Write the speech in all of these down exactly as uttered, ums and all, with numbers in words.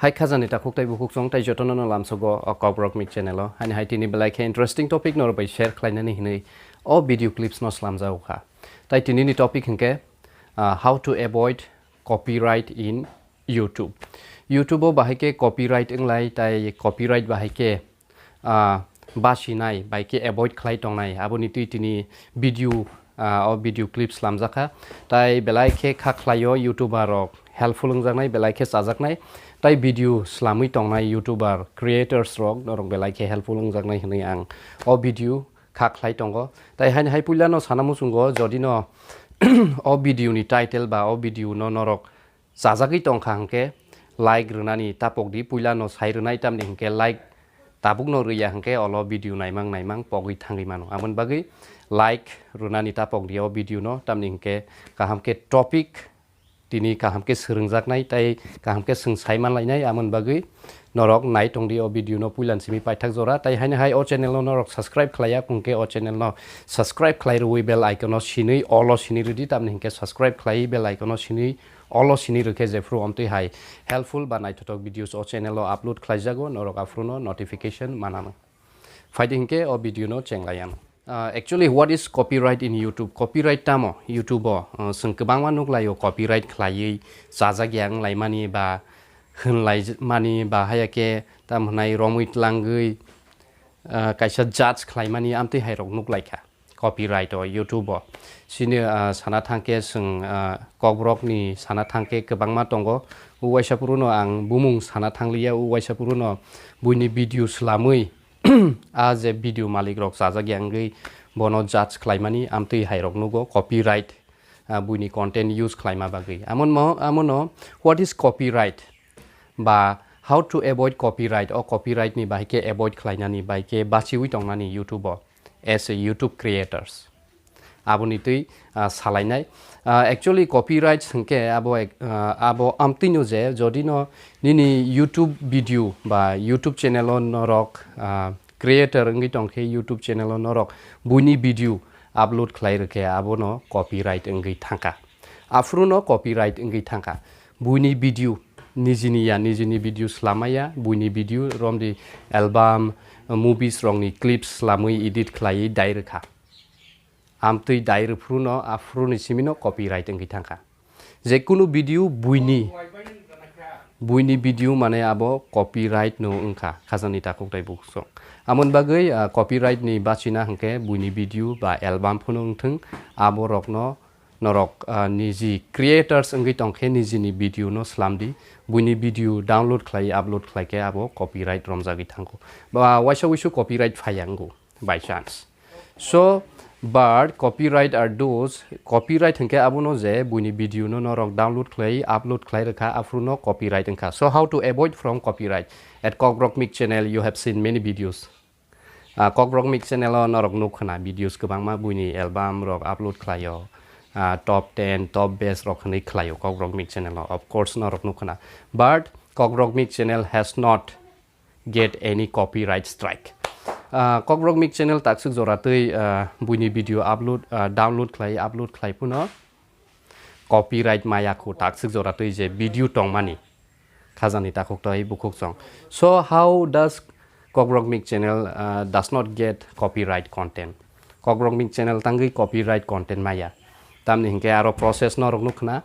Hai khajani takhuk tei bukhuk chwng tei jotono no lamsogo o Kokborok Mik channel o. Hani hai tini belai khe interesting topic norok bai share khlainani hinwi o video clips no slamjago kha. Tai tini ni topic hinkhe, ah, how to avoid copyright in YouTube. YouTube o bahai khe copyright wnglai tai copyright bahai khe ah, basinai bai khe avoid khlai tongnai, aboni twi tini video, ah, o video clip slamjakha. Tai belai khe kha khlaio, YouTuber rok helpful wngjaknai, belai khe chajaknai. Tai video slamwi tongnai YouTuber creators rok, norok belai khe helpful wngjaknai hwnwi ang o video kha khlai tongo. Tai haini hai puilano sana muchungo, jodi no o video ni title ba o video no norok chajagwi tongkha hwnkhe like rwnani tapok di, puila no sai rwnai, tamni hwnkhe like tabuk no rwya hwnkhe olo video naimang naimang pogwi thangwi mano. Aboni bagwi like rwnani tapok di o video no, tamni hwnkhe kaham khe topic tini kaham khe swrwngjaknai tei kaham khe swng sai manlainai, aboni bagwi norok nai tong di o video no puilan simi paithak jora. Tai haini hai o channel no norok subscribe khlaiya hwnkhe o channel no subscribe khlai rwui bell icon no sinui olo sinui rwdi, tamni hwnkhe subscribe khlai bell icon no sinui olo sinui rwkhe jephru omtwi hai helpful ba naithothok videos o channel o upload khlaijago, norok aphuru no notification manano. Phaidi hwnkhe o video no chenglaiyano. Ah, actually, what is copyright in YouTube? Copyright tamo? YouTube o, ah, chwng kwbangma nuklaio copyright khlaiwi chajak ya wnglaimani ba hwnlaimani ba haya khe tam hwnai romwi tlangwi, ah, kaisa judge khlaimani amtwi hai rok nuklaikha copyright o YouTube o. Chini, ah, sana thangkhe chwng, ah, Kokborok ni sana thangkhe kwbangma tongo. O waisa phuru no ang bumung sana thangliya, o waisa phuru no buini video slamwi a je video malik rok chajak ya wngwi bono judge khlaimani amtwi hai rok nugo copyright, ah, buini content use khlaima bagwi. Amono, amono, what is copyright? Ba how to avoid copyright, o copyright ni bai khe avoid khlainani, bai khe bachiwi tongnani YouTube o as a YouTube creators. Aboni twi, ah, salainai. Ah, actually, copyright hwnkhe abo ek-, ah, abo amtwino je, jodi no nini YouTube video ba YouTube channel o norok, ah, creator wngwi tongkhe, YouTube channel o norok buini video upload khlai rwkhe, abono copyright wngwi thangkha. Aphuru no copyright wngwi thangkha. Buini video, nijini ya, nijini video slamaya, buini video romdi album, movies rokni clips slamwi edit khlaiwi dai rwkha. Amtwi dai rwphuru no, aphuru ni simi no copyright wngwi thangkha. Je kunu video buini, buini video mane abo copyright no wngkha, khajani takhuk tei bukhuk chwng. Amoni bagwi, ah, copyright ni bachina hwnkhe buini video ba album phano wngthwng, abo rokno norok, ah, niji creators wngwi tongkhe nijini video no slamdi, buini video download khlai upload khlaikhe abo copyright romjagwi thango. Ba waisa wisu copyright phaiya wngo by chance. So, but copyright are those, copyright hwnkhe abono je buini video no norok download khlai upload khlai rwkha, aphuru no copyright wngkha. So how to avoid from copyright? At Kokborok Mik channel you have seen many videos. Ah, Kokborok Mik channel o norok nuk khna videos kwbangma buini album rok upload khlaio. Ah, top ten, top best rok hwnwi khlaio Kokborok Mik channel o. Of course norok nuk khna. But Kokborok Mik channel has not get any copyright strike. Ah, Kokborok Mik channel taksuk jora twi, ah, buini video upload, ah, download khlai, upload khlai phano copyright maya khu taksuk jora twi je video tongmani. Khajani takhuk tei bukhuk chwng. So how does Kokborok Mik channel, uh, does not get copyright content? Kokborok Mik channel tangwi copyright content maya. Tamni hinkhe aro process norok nuk khna.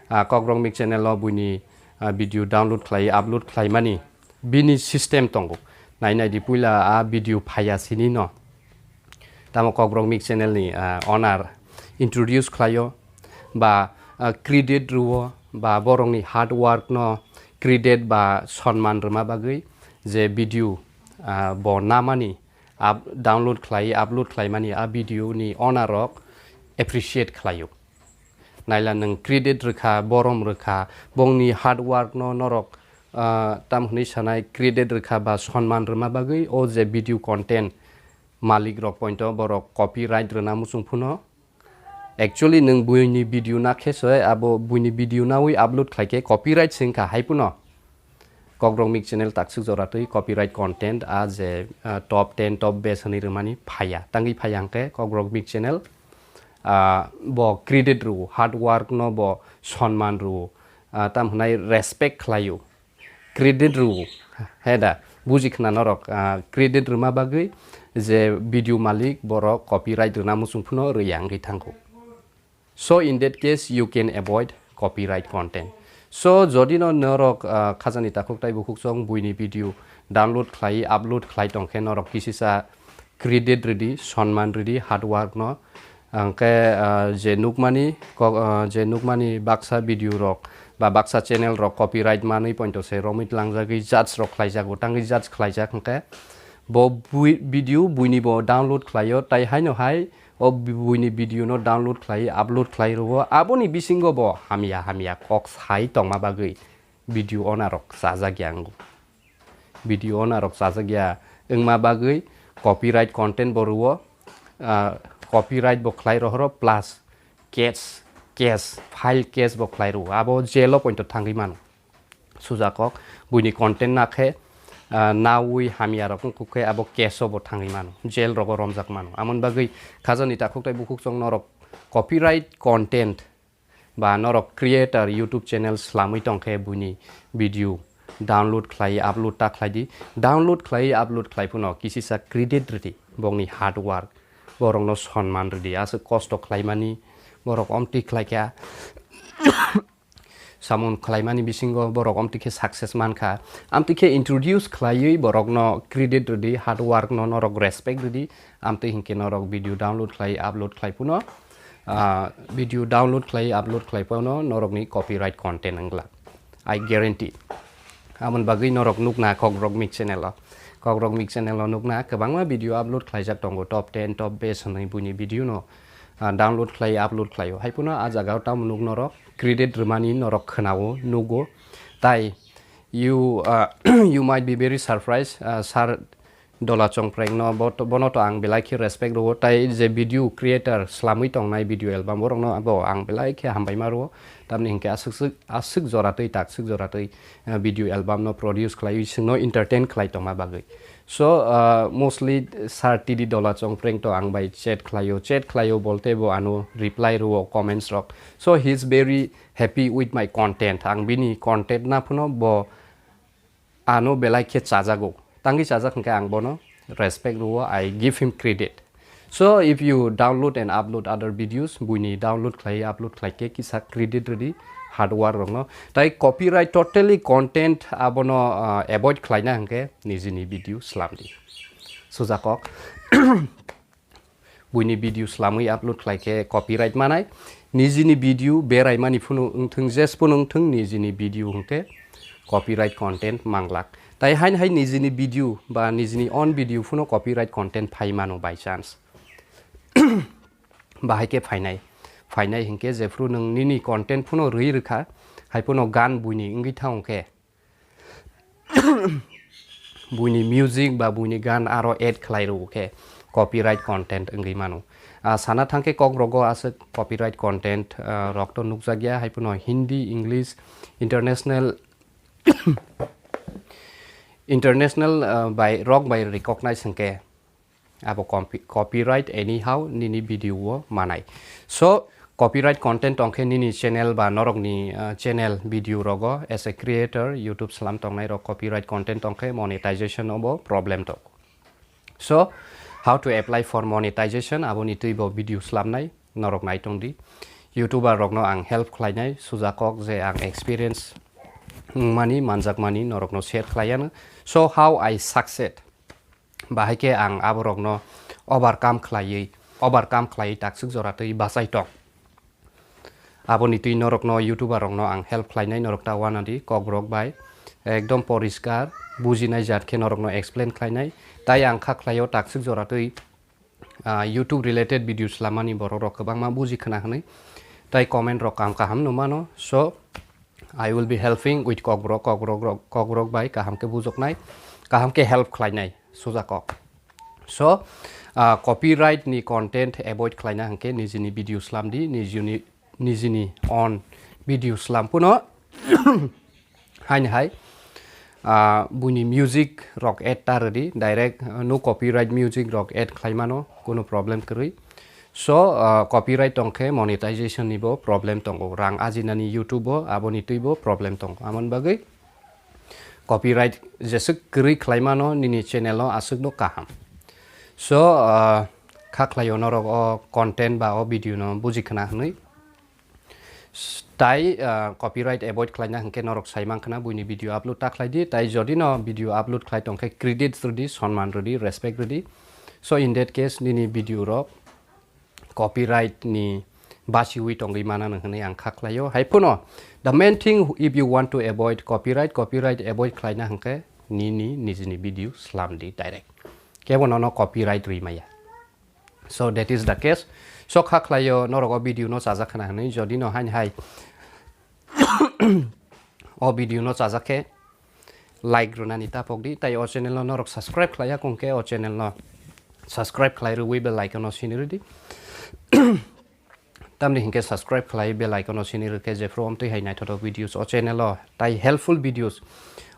Uh, Kokborok Mik channel o buini, uh, video download khlai, upload khlaimani bini system tongo. Nai nai di puila a video phaiya sini no. Tamo Kokborok Mik channel ni, ah, owner introduce khlaio ba, ah, credit rwo ba borokni hard work no credit ba sonman rwma bagwi je video, ah, bo namani up-, download khlai upload khlaimani a video ni owner rok appreciate khlaio. Naila nwng credit rwkha, borom rwkha, bongni hard work no norok, ah, tam hwnwi sanai credit rwkha ba sonman rwma bagwi o je video content malik rok pointo borok copyright rwna muchung phuno. Actually nwng buini video nakhe se abo buini video nawi upload khlaikhe copyright se wngkha hai phano. Kokborok Mik channel taksuk jora twi copyright content a je, ah, top ten, top best hwnwi rwmani phaiya. Tangwi phaiya hwnkhe Kokborok Mik channel, ah, bo credit rwo, hard work no bo sonman rwo, ah, tam hwnai respect khlaio. credit rw, he da, buji khna norok, ah, credit rwma bagwi je video malik borok copyright rwna muchung phano rwya wngwi thango. So in that case you can avoid copyright content. So jodi no norok, ah, khajani takhuk tai bukhuk chong buini video download khlai, upload khlai tongkhe norok kisisa credit rwdi, sonman rwdi, hard work no. Hwnkhe, ah, je nukmani kok, ah, je nukmani baksa video rok ba baksa channel rok copyright manwi poito se romwi tlangjagwi judge rok khlaijago, tangwi judge khlaijak hwnkhe bo bui-, video buini bo download khlaio, tai haino hai o buini video no download khlai, upload khlai rwo, aboni bisingo bo hamya hamya kok sai tongma bagwi video owner rok chajak ya wngo. Video owner rok chajak ya wngma bagwi copyright content bo rwo, ah, copyright bo khlai rohoro plus case, case, file case bo khlai rwo, abo jail o poito thangwi mano. Suja kok, buini content na khe, ah, nawi hamya rok wngkuk khe abo case o bo thangwi mano, jail rogo romjak mano. Amoni bagwi khajani takhuk tai bukhuk chong norok copyright content ba norok creator YouTube channel slamwi tongkhe buini video download khlai, upload ta khlai di. Download khlai, upload khlai phano kisisa credit rwdi, bokni hard work, borokno sonman rwdi, aswk kosto khlaimani borok omtwi khlaikha. Samung khlaimani bisingo borok omtwi khe success mankha. Amtwi khe introduce khlaiwi borokno credit rwdi, hard work no norok respect rwdi. Amtwi hinkhe norok video download khlai, upload khlai phano, ah, video download khlai, upload khlai phano norokni copyright content wngla. I guarantee. Amoni bagwi norok nukna Kokrok Mik channel o. Kokrok Mik channel o nukna kwbangma video upload khlaijak tongo, top ten, top best hwnwi buini video no, ah, download khlai, upload khlaio. Hai phano ah jaga o tamo nuk norok credit rwmani norok khwnao, nugo. Tai you, ah, you might be very surprised, ah, sir Dola Chongpreng no, bo to, bono to ang belai khe respect rwo. Tai je video creator slamwi tongnai video album, borok no bo ang belai khe hambai ma rwo. Tamni hinkhe aswk swk, aswk jora twi, tak swk jora twi, ah, video album no produce khlaiwi chwngno entertain khlai tongma bagwi. So, ah, mostly sir T D Dola Chongpreng to ang bai chat khlaio, chat khlaio bolte bo ano reply rwo comments rok. So he is very happy with my content. Ang bini content na phano bo ano belai khe chajago. Tangwi chajak hwnkhe ang bono respect rwo, I give him credit. So if you download and upload other videos, buini download khlai, upload khlai khe kisa credit rwdi hard work rokno. Tai copyright totally content abono, ah, avoid khlaina hwnkhe nijini video slamdi. Sujakok. Buini video slamwi upload khlai khe copyright manai. Nijini video beraimani phunu wngthung, jes phunu wngthung, nijini video hwnkhe copyright content manglak. Tai hain hai nijini video ba nijini own video phunu copyright content phai mano by chance. Bahai khe phainai. Phainai hinkhe jephru nwng nini content phunu rwi rwkha, hai phunu gan buini wngwi thang khe, buini music ba buini gan aro add khlai rwo khe copyright content wngwi mano. Ah, sana thang khe kok rogo aswk copyright content, ah, rok to nukjak ya, hai phano Hindi, English, international, international, ah, bai, rok bai recognize hwnkhe abo compi-, copyright anyhow nini video o manai. So, copyright content tongkhe nini channel ba norokni, ah, channel video rogo as a creator, YouTube slam tongnai rok copyright content tongkhe monetization obo problem tongo. So, how to apply for monetization, aboni twi bo video slamnai norok nai tongdi. YouTuber rokno ang help khlainai, sujakok je ang experience wngmani, manjakmani norokno share khlaiano. So, how I succeed? Bahai khe ang aborokno overcome khlaiwi, overcome khlaiwi takswk jora twi bachai tong. Aboni twi norokno, YouTuber rokno ang help khlainai, norok ta uanadi, Kokrok bai ekdom poriskar bujinai jat khe norokno explain khlainai. Tai ang kha khlaio takswk jora twi, ah, YouTube related video slamani borok rok kwbangma buji khna hwnwi. Tai comment rok kaham kaham nw mano. So, I will be helping with Kokrok, Kokrok rok, Kokrok bai kaham khe bujoknai, kaham khe help khlainai, sujakok. So, ah, copyright ni content avoid khlaina hwnkhe nijini video slamdi, nijini, nijini own video slam phano. Haini hai, ah, buini music rok add ta rwdi, direct, ah, no copyright music rok add khlai mano, kuno problem kwrwi. So, ah, copyright tongkhe monetization ni bo problem tongo, rang ajinani YouTube o, aboni twi bo problem tongo. Amoni bagwi copyright jeswk kwrwi khlaimano nini channel o aswkno kaham. So, ah, kha khlaio norok o content ba o video no buji khna hwnwi. S-, tai, ah, copyright avoid khlaina hwnkhe norok sai mankha na buini video upload ta khlai di, tai jodi no video upload khlai tongkhe credit rwdi, sonman rwdi, respect rwdi. So in that case nini video rok copyright ni basiwi tongwi manano hwnwi ang kha khlaio. Hai phano the main thing, if you want to avoid copyright, copyright avoid khlaina hwnkhe nini nijini video slam di direct. Kebo nono copyright rwi maya. So that is the case. So kha khlaio norok o video no chajak khna hwnwi, jodi no hain hai o video no chajak khe like rwnani tapok di, tai o channel no norok subscribe khlaiya kong khe o channel no subscribe khlai rwwi bell icon no sini rwdi. Tamni hinkhe subscribe khlai bell icon no sini rwkhe jephru omtwi hai naithothok videos o channel o tai helpful videos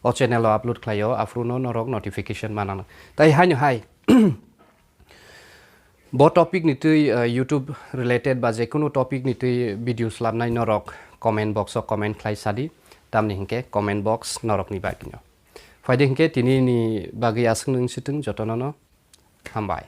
o channel o upload khlaio, aphuru no norok notification manano. Tai haino hai bo topic ni twi, uh, YouTube related ba jekunu topic ni twi video slamnai norok comment box o comment khlai sadi, tamni hinkhe comment box norok ni bagwi no. Phaidi hinkhe tini ni bagwi aswk nung situng jotono no hambai.